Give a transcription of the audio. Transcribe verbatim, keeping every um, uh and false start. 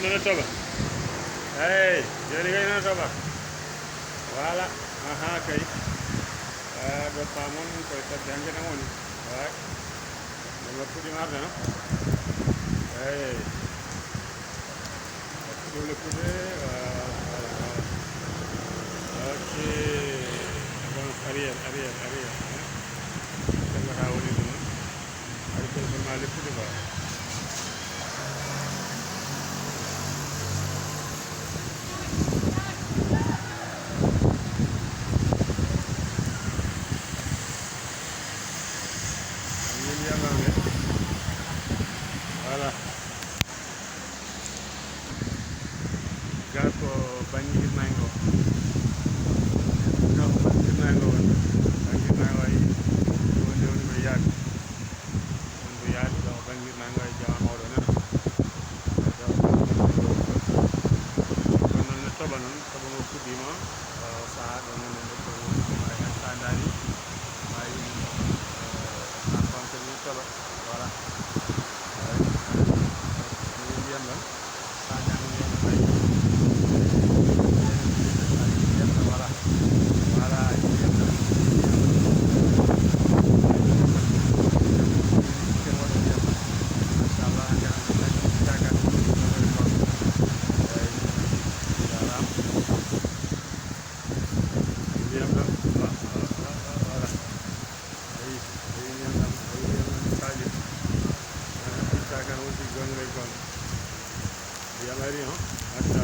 Nono toɓa. Eyi, jooni kay nono toɓa. Voilà. Aha, kay. Ah, ɗo pamon koye fedde hanke tan woni. Way. Ɗum no fuɗi marde, no? Eyi. Fuɗi le fuɗi. Ah, voilà, voilà. Ok. Bon, arrière, arrière, arrière, hein. Tengata woni ɗum. Hari koy ko maa leppude quoi. Min ndiyam am de. Voilà. Gaa ko bannge hirnaange o. Gaa ko bannge hirnaange o woni. Bannge hirnaange o ayi. Woni, woni ko yaade. Woni ko yaade ɗo bannge hirnaange o e jamaa mawɗo nana. Kono noon no toɓa noon, toɓa ngo fuɗɗiima, eh, sahaa ɗo ngonɗen ɗo, toɓa ngo fuɗɗiima, hay so a ndaari, ma yiɗi, eh, a famtani toɓa. Voilà. Eyi. Eyi, ndiyam ɗam. Saña ndiyam ɗam. Ndiyam ɗam, voilà. Voilà, ndiyam ɗam. Ndiyam ɗam. Ndiyam ɗam. Machallah, ndiyam ɗam. Eyi. Jaaraama. Ndiyam ɗam. Voilà. Ayi, ayi, ndiyam ɗam, ayi, ndiyam ɗam saaƴi. Itta kan wonti gonga e gonga. Ndiyam ari, ho? Machallah.